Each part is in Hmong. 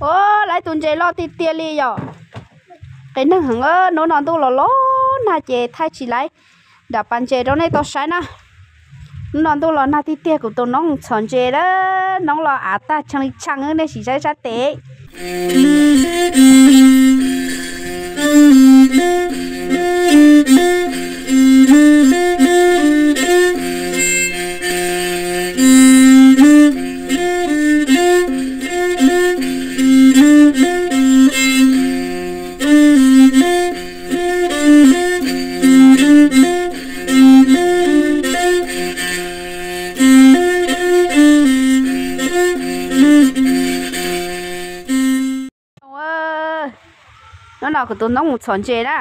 Lawv tus ntses loj tiag tiag li yom. Qias neeg heev, hnub no ntuj los los nag ces thaij tsis laiv nram pas ntses rau nej tau saib na. Hnub no ntuj los nag tiag tiag, kuv tus noob txhom ntses lawm, noob los av tag tshee li tshee, nej sim saib sab tes. Hnub no kuv tus noob mus txhom ntses na.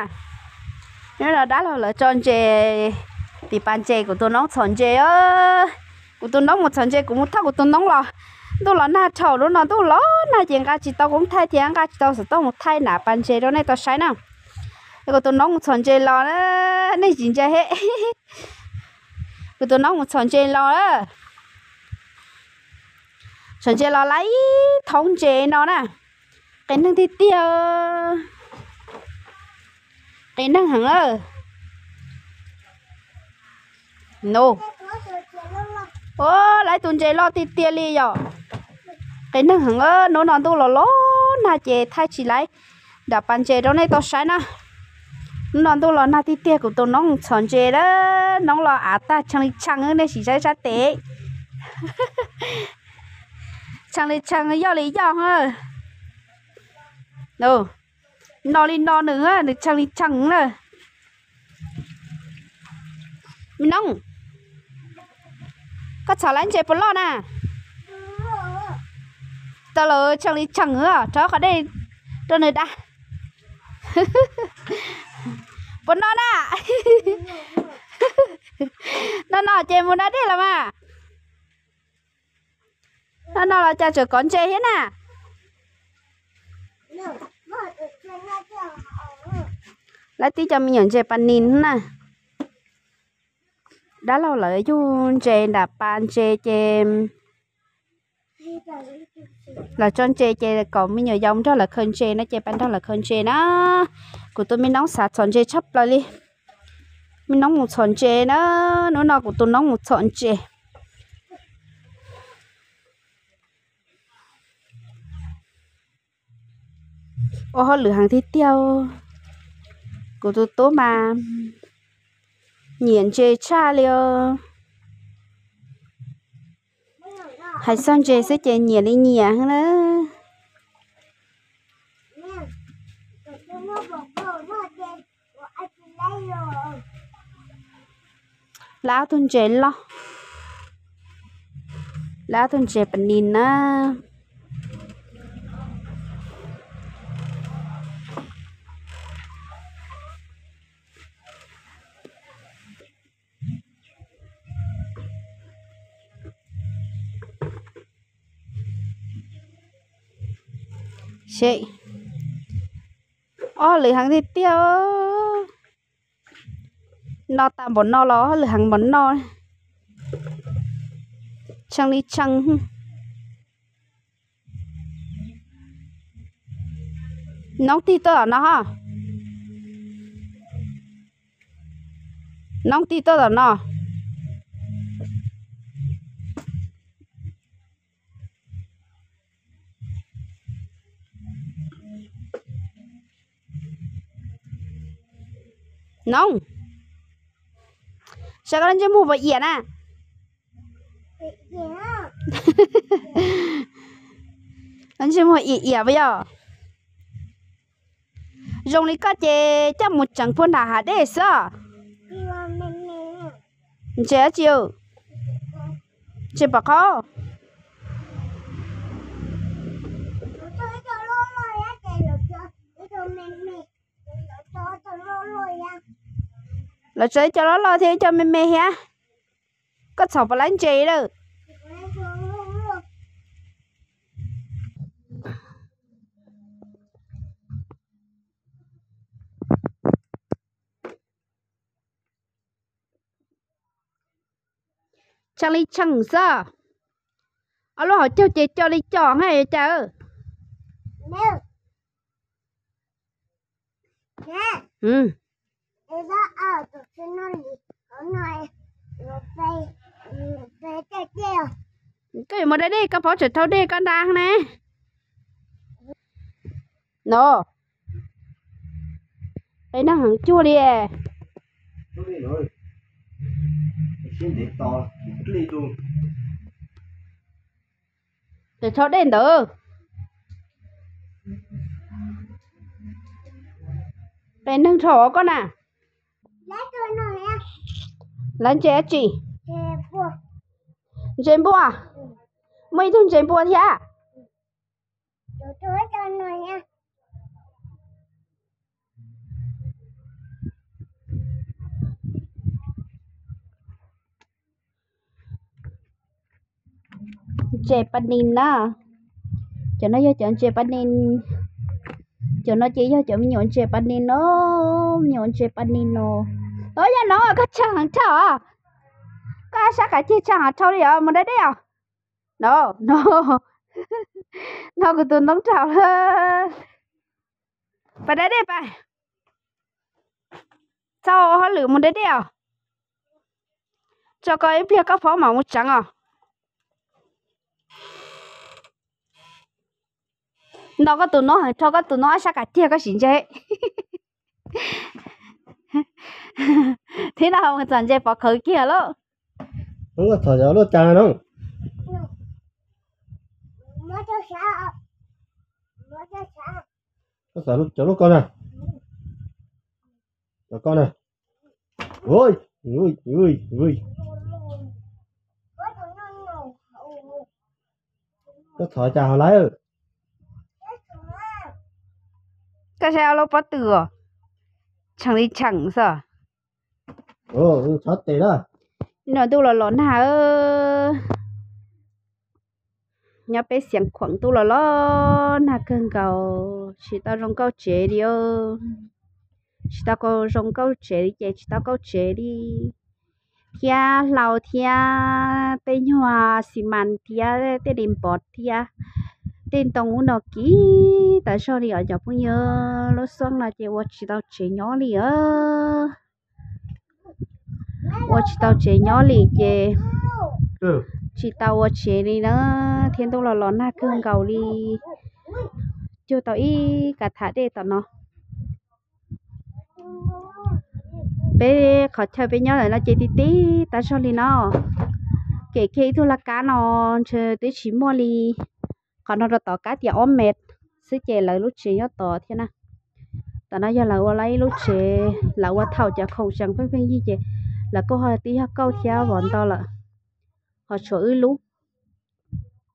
Hnub no dab laug lawv tso ntses tim pas ntses, kuv tus noob txhom ntses. Kuv tus noob mus txhom ntses, kuv mus thauj kuv tus noob los. Ntuj los nag dhau, hnub no ntuj los nag ces nqa tsis tau koob thaij thiab nqa tsis tau xov tooj mus thaij nram pas ntses rau nej tau saib na. Kuv tus noob mus txhom ntses los, nej tsis ntsia he. Kuv tus noob mus txhom ntses los, txhom ntses los laiv thoob ntses no na. Qias neeg tiag tiag, qias neeg heev. Lawv tus ntses loj tiag tiag li yom. Qias neeg heev, hnub no ntuj los los nag ces thaij tsis laiv nram pas ntses rau nej tau saib na. Hnub no ntuj los nag tiag tiag, kuv tus noob txhom ntses lawm, noob los av tag tshee li tshee, nej sim saib sab tes. Tshee li tshee, yoj li yoj. No li no nws, nws tshee li tshee na. Me noob, koj txhom laiv ntses puas loj na? Tau lawm, tshee li tshee, rho qhov dej rau nws da. Puas noj na? Noj no ces mus da dej los mas. Noj no los cas tseem kov ntses thiab na. Lawv tib co me nyuam ntses pas nis na. Dab laug lawv yug ntses nram pas ntses ces lawv tso ntses ces kom me nyuam yaus nrog lawv khaws ntses no ces pab nrog lawv khaws ntses na. Kuv tus me noob xav txhom ntses tshaj plaws li. Me noob mus txhom ntses na, hnub no kuv tus noob mus txhom ntses. Ua hauj lwm heev tiag tiag. Kuv tus tub mas nyiam ntses tshaj li os. Hais txog ntses xwb ces nyiam li nyiam na. Lawv ob tug ntses loj, lawv ob tug ntses pas nis na. Seb, ua hauj lwm heev tiag tiag. No tas npaum no los ua hauj lwm heev npaum no. Tshee li tshee. Noob tig tuaj tom no ho. Noob tig tuaj tom no. Noob, saib koj lub ntsej muag puas iam na. Lub ntsej muag iam iam puas yog? Zoo li koj ces coj mus tseev puag nram hav dej xwb. Ntses dab tsi? Ntses pom qhov. Lawv tso ib co loj loj thiab ib co me me thiab. Koj txhom puas laiv ntses lawm? Tshee li tshee xwb. Ob lub hauv caug ces co li co ha cas. Koj yuav mus da dej, koj paub tseem thau dej koj nta ne. No, peb neeg heev cuag li. Tseem thau dej ntawd. Peb neeg dhau koj na. Lawv ntses dab tsi? Ntses npua. Muaj ib tug ntses npua thiab. Ntses pa nis na. Cov no yog cov ntses pa nis. Cov no ces yog cov me nyuam ntses pa nis no. Me nyuam ntses pa nis no. Ov, yog no koj tshee heev dhau. Koj sab qav ceg tshee heev dhau li os, mus da dej os. No, no, no kuv tus ntoo dhau lawm. Pas da dej pas. Txhob ua hauj lwm, mus da dej os. Tso koj ib pliag koj phob mam mus tseev os. Nto koj tus no, rho koj tus no ob sab qav ceg koj sim ntse. Thib no mus txom ntses pov khawv kiag lauj. Koj txhom cov lub cas no. Koj txhom cov lub ko na. Cov ko na. Ui, ui, ui, ui. Koj txhom cas hauv lawv? Koj saib ob lub pob tw os, tshee li tshee xwb. Txhob tes na. No ntuj los los nag, nyob peb Xiav Khuam ntuj los los nag kawg nkaus, tsis tau zoo nkauj tsev li. Tsis tau zoo nkauj tsev li ces tsis tau nkauj tsev li. Thiab hlau thiab tej nyuag xi mas thiab tej di npov thiab tej ntoo ub no kiv tas zog li os cov phooj ywg. Lub xyoo no ces ua tsis tau tsev nyob li os. Ua tsis tau tsev nyob li ces tsis tau ua tsev li na, thiab ntuj los los nag kawg nkaus li. Cuag tau ib kav tham dej tom no. Peb qhov chaw peb nyob ntawm no ces ti ti tas zog li no. Kev kiag ib tug laj kab no ntshe twb tsis muaj li. Qhov no rau tom kab tias ob mev xwb ces lawv lub tsev nyob tod thiab na. Tom no yog lawv ua lawv ib lub tsev, lawv ua thaum cov khoom tseem pheej pheej yig ces lawv kuj ho twb yog kauj thiab vov nto lawm. Ho tshuav wb lub,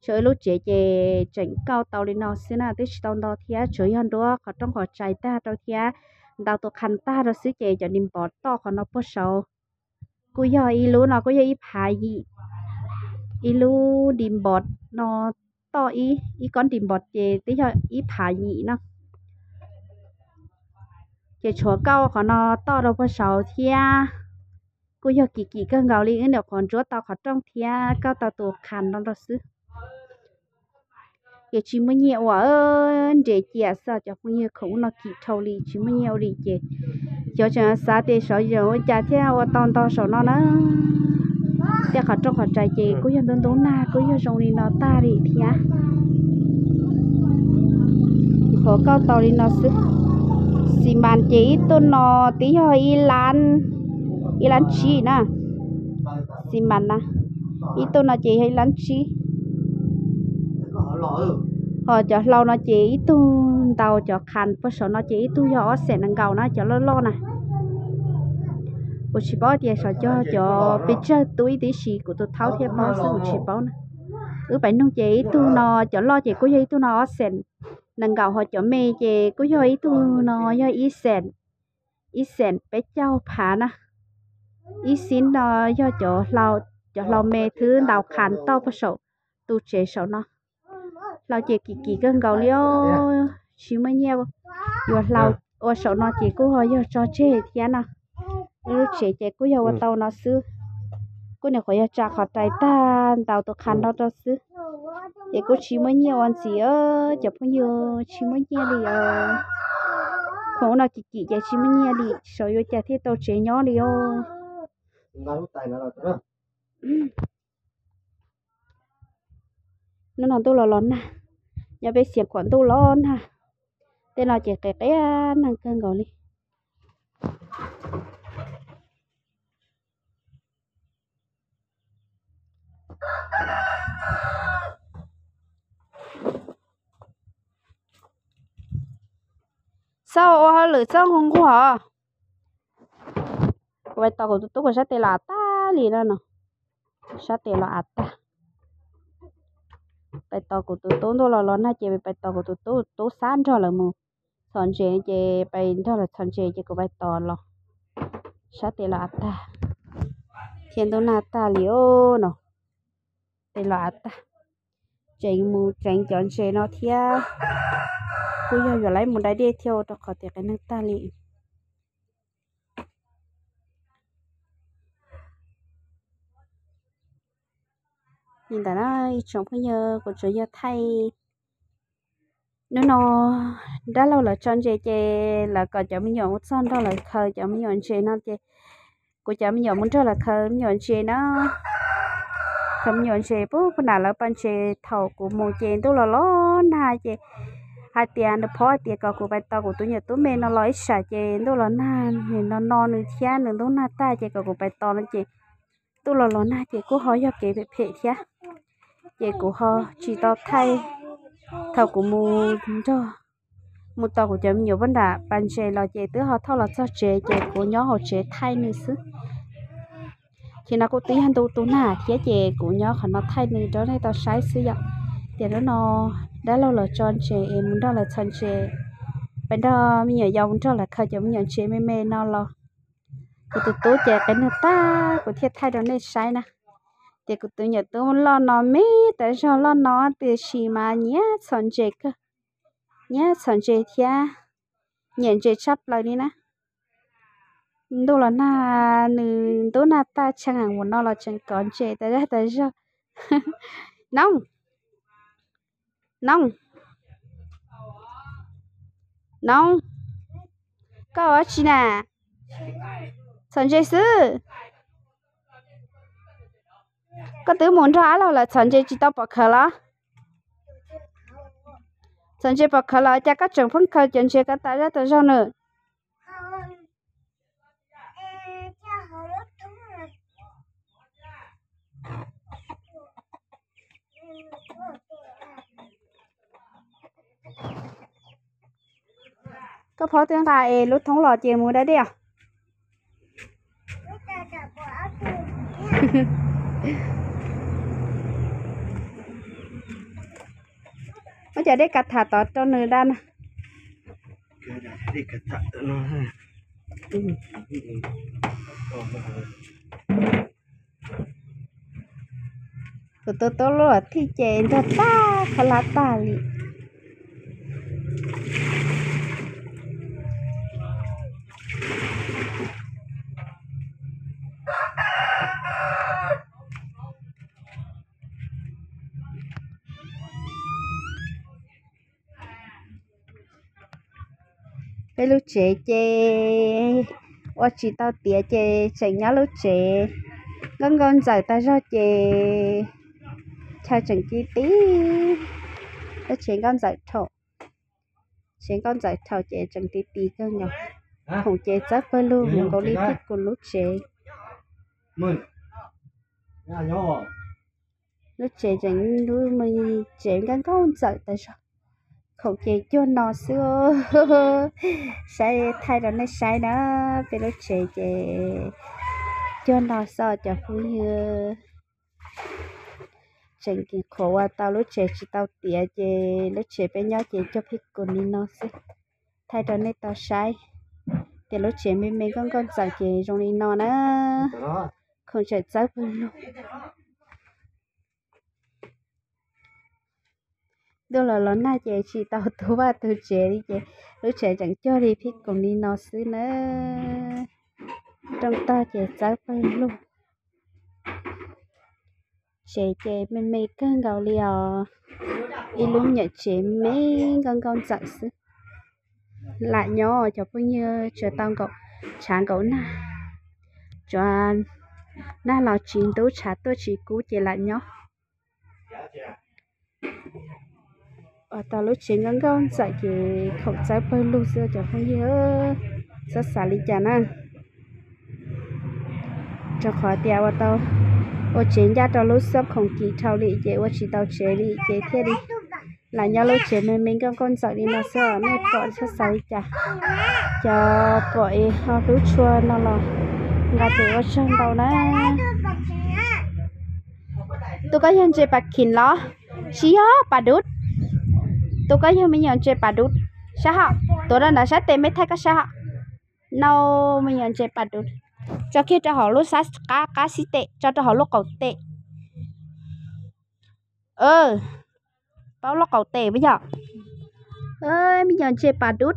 tshuav wb lub tsev ces tseem kauj tau li no xwb na, twb tsis tau nto thiab, tsuas yog nruab qhov rooj qhov txhais tag rau thiab ntaus tus qhas tag rau xwb ces cov di npov toj qhov no puag saud kuj yog ib lub no kuj yog ib phav yim, ib lub di npov no toj ib, ib kob di npov ces twb yog ib phav yim no. Ces tshuav kauj qhov no toj rau puag saud thiab, kuj yog kim kim kawg nkaus li, wb nyuam qhuav ntsuab tau qhov rooj thiab kauj tau tus qhas no rau xwb. Ces tsis muaj nyiaj ua, nres cia xwb cov phooj ywg, khoom ub no kim dhau li tsis muaj nyiaj ua li ces cov tseem xav tias xyov yog ua cas thiaj ua tau nto saum no na. Tej qhov rooj qhov txhais ces kuj yog ntub ntub nag kuj yog zoo li no tag li thiab. Qhov kauj tau li no xwb. Xi mas ces ib tug no twb yog ib lab, ib lab tsib na. Xi mas na, ib tug no ces yog ib lab tsib. Ho cov hlau no ces ib tug ntaus cov qhas puag saum no ces ib tug yog ob xees nees nkaum na, cov loj loj na. Kuv tsis paub tias xyov cog cov pes tsawg tub ib tib si, kuv tus thaub thiaj paub xwb, kuv tsis paub na. Wb pais nug ces ib tug no, cov loj ces kuj yog ib tug no ob xees nees nkaum, ho cov me ces kuj yog ib tug no yog ib xees, ib xees peb caug phav na. Ib xib no yog cov hlau, cov hlau me thwb ntaus qhas toj puag saum tus tsev saum no. Hlau ces kim kim kawg nkaus li os, tsis muaj nyiaj ua hlau, ua saum no ces kuj ho yog tso tseg thiab no. Lub tsev ces kuj yog ua tau no xwb, kuj nyuam qhuav yog tsa qhov rais tag ntaus tus qhas no rau xwb. Ces kuj tsis muaj nyiaj ua ntxiv os cov phooj ywg, tsis muaj nyiaj li os. Khoom no kim kim ces tsis muaj nyiaj li, xyov yuav cas thiaj tau tsev nyob li os. Hnub no ntuj los los nag, nyob peb Xiav Khuam ntuj los nag. Tej no ces qias qias neeg kawg nkaus li. Txhob ua hauj lwm txhob nquag nquag. Kuv pais tos kuv tus tub, kuv sab tes los av tag li no no. Sab tes los av tag. Pais tos kuv tus tub, ntuj los los nag ces pais tos kuv tus tub, tub xab nrog lawv mus txhos ntses ces pais nrog lawv txhos ntses ces kuv pais tos los. Sab tes los av tag, thiab ntuj nag tag li os no. Tes los av tag. Tseem mus tseev cov ntses no thiab, kuj yog yuav lawv mus dai dej thiab rau qhov tias qias neeg tag li. Li ntawd na ib tsoom phooj ywg, kuv tsuas yog thaij hnub no dab laug lawv tso ntses ces lawv kom cov me nyuam mus txog nrog lawv khaws cov me nyuam ntses no ces kuv cov me nyuam mus nrog lawv khaws me nyuam ntses na. Khaws me nyuam ntses pub pub nram lawv pas ntses, thaum kuv mus ces ntuj los los nag ces hais tias nws phob hais tias kom kuv pais tos kuv tus nyuam tub me no los ib sas ces ntuj los nag, nws no no nws thiab nws ntuj nag tag ces kom kuv pais tos no ces ntuj los los nag ces kuj ho yog kev phem phem thiab. Ces kuv ho tsis tau thaij thaum kuv mus nrog, mus tos kuv cov me nyuam pub nram pas ntses los ces twb ho thauj los txog tsev ces kuv nyob hauv tsev thaij nws xwb. Ces no kuj twb yog ntu tu nag thiab ces kuv nyob qhov no thaij nws rau nej tau saib xwb yom. Tias hnub no dab laug lawv tso ntses es mus nrog lawv txhos ntses, pais nrog me nyuam yaus mus nrog lawv khaws cov me nyuam ntses me me no los. Kuv tus tub ces qias neeg tag kuv thiaj thaij rau nej saib na. Ces kuv tus nyuam tub loj no me tas zog, loj no tiam sis mas nyiam txhos ntses kawg, nyiam txhos ntses thiab nyiam ntses tshaj plaws li na. Ntuj los nag, nws ntuj nag tag tshee mus no los tseem kov ntses tas zog tas zog. Noog, Noog, Noog, koj ua dab tsi na? Txhos ntses xwb. Koj twb mus nrog dab laug lawv txhos ntses tsis tau pom khawv los? Txhos ntses pom khawv los cas koj tseem pheej khaws cov ntses ko tas zog tas zog na? Koj phob twb nqa es lub thoob los ces mus da dej os. Muab cov dej kav tham tod rau nws da na. Kuv tus tub lub luam thij ces nrog tag kho lab tag li. Peb lub tsev ces ua tsis tau tiav ces tseem nyob lub tsev, nkauj nkauj ntxawm tas zog ces chaw tseem ci ti. Lub tsev nkauj ntxawm rhaum, tsev nkauj ntxawm rhaum ces tseem ti ti kawg nkaus. Khoom ces txawb pawg lug mus nkaus li thiab kuv lub tsev. Lub tsev tseem lub tsev nkauj nkauj ntxawm tas zog. Khoom ces cuag no xwb. Saib, thaij rau nej saib na, peb lub tsev ces cuag no xwb cov phooj ywg. Tseem kis qhuav ua tau lub tsev tsis tau tiav ces lub tsev peb nyob ces cuag phij kus li no xwb. Thaij rau nej tau saib tias lub tsev me me nkauj nkauj ntxawm ces zoo li no na. Khoom tseem txawb pawg lug. Ntuj los los nag ces tsis tau tu vaj tu tsev li ces lub tsev tseem cuag li phij kus li no xwb na. Rooj tog ces txawb pawg lug. tsev ces me me kawg nkaus li os. Ib lub me nyuam tsev me me nkauj nkauj ntxawm xwb. Lam nyob cov phooj ywg, tsuas tau nkaum tshav nkaum nag, tsuas nag los tsis ntub tshav tuaj tsis kub ces lam nyob. Ua tau lub tsev nkauj nkauj ntxawm ces khoom txawb pawg lug xwb cov phooj ywg, txhob xav li cas na. Rau qhov tias ua tau ua tsev ncaj rau lub xab khoom kis dhau li ces ua tsis tau tsev li ces thiaj li lam nyob lub tsev me me nkauj nkauj ntxawm li no xwb, nej pom txhob xav li cas. Cov pom es ho hlub tshua no los nqa tes ua tsaug ntau na. Tus koj yog ntses pas khim los? Tsis yog pas dub. Tus koj yog me nyuam ntses pas dub. Sab hom, tuav rau ntawm sab tes me thaij koj sab hom. Nau, me nyuam ntses pas dub. Tso kiag rau hauv lub sab qab, qab xib tes, tso rau hauv lub qaum tes. Paub lub qaum tes puas yog? Me nyuam ntses pas dub,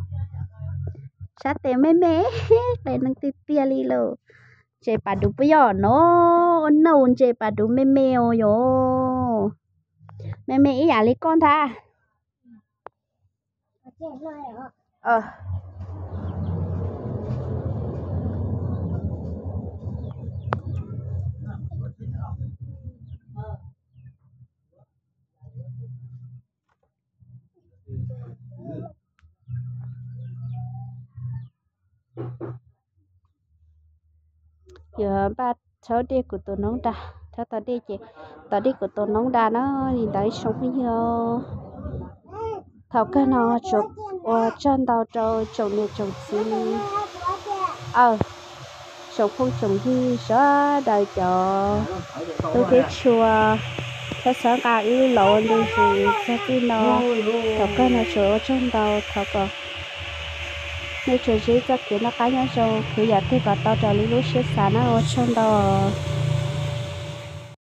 sab tes me me, qe neeg tiag tiag li lawm. Ntses pas dub puas yog no? Ua nau ntses pas dub me me os yom. Me me ib yam li koj ntag. Yuav npaj rhaub dej kuv tus noob da, rhaub tau dej ces tos dej kuv tus noob da na. Li ntawd ib tsoom phooj ywg, thaum kawg no tsuas ua tsaug ntau rau tsoom niam tsoom txiv, aw, tsoom phooj tsoom ywg sawv daws cov tub thiab tshua, txhob xav nqa wb los ua ntu zus txog txij no. Thaum kawg no tsuas ua tsaug ntau, thov kom nej tsuas zib txoj kev noj qab nyob zoo, khwv yam twg kom tau raws li lub siab xav na, ua tsaug ntau.